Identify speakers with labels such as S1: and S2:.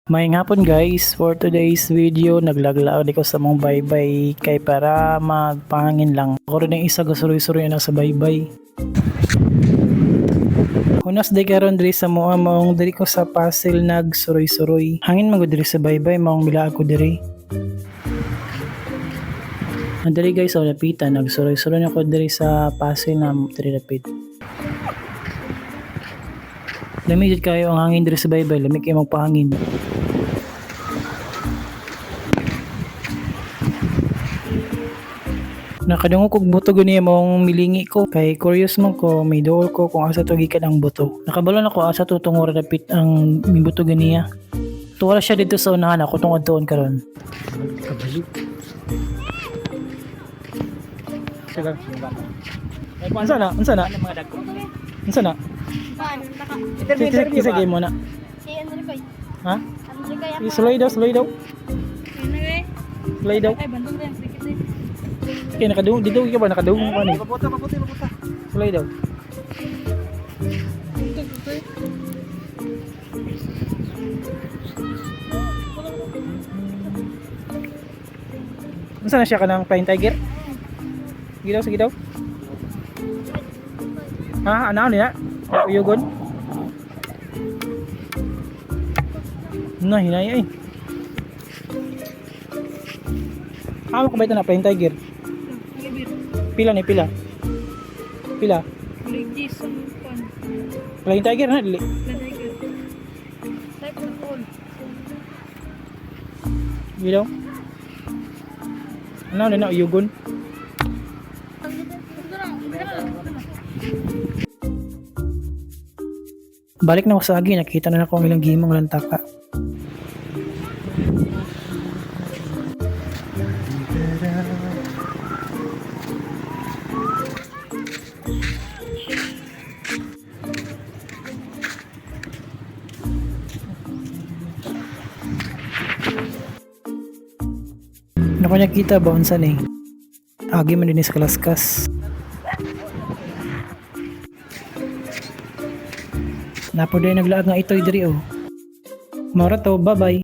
S1: Maayong hapon, guys, for today's video, naglaglaod ko sa mong baybay kay para magpahangin lang. Ako rin ang isa gasuroy-suroy na sa baybay. Hunas day karon diri sa moa, maong diri ko sa Pasil nagsuroy-suroy. Hangin man gud diri sa baybay, maong milaag ko diri. Ang diri, guys, sa lapitan, nagsuroy-suroy na ko diri sa Pasil na diri lapit. Lami jud kayo ang hangin diri sa baybay, lami kayo magpahangin. Nakadungog kog buto gani, mong milingi ko kay curious man ko, may duol ko kung asa to gikan ang buto. Nakabalo na ko asa to tungo ra dapit ang mibuto ganiya. Tuwa siya dito sa unahan, ako tungod tuon karon.
S2: Kabalik. Sila.
S1: Unsa na? Unsa na?
S2: Mga dagko.
S1: Unsa na?
S3: Saan? Naka.
S2: Interview,
S1: Sige,
S2: interview
S1: sige
S2: ba?
S1: mo na.
S3: Si Andre Koy.
S1: Ha?
S3: Andre Koy ako.
S1: Slow daw, slow daw. Slow daw.
S3: Ay, bandong rin. Sige, sige.
S1: Kay nakadungog dito ka ba, nakadungog pa ni.
S2: Papunta, papunta, papunta.
S1: Slow daw. Unsa na siya, kanang flying tiger? Sige daw, sige daw. Ha, ano niya? Uyugon? Na, hinaya eh. Kamo ko ba ito na flying tiger? Pila ni pila? Pila? Flying tiger na dili. Sige daw. Ano na uyugon? Balik na ako sa agi, nakita na ako ang ilang gimong lantaka. Ano ko nakita ba, unsa ni? Agi man din sa kalaskas. Napo din naglaag nga itoy diri oh. Mora to, bye-bye.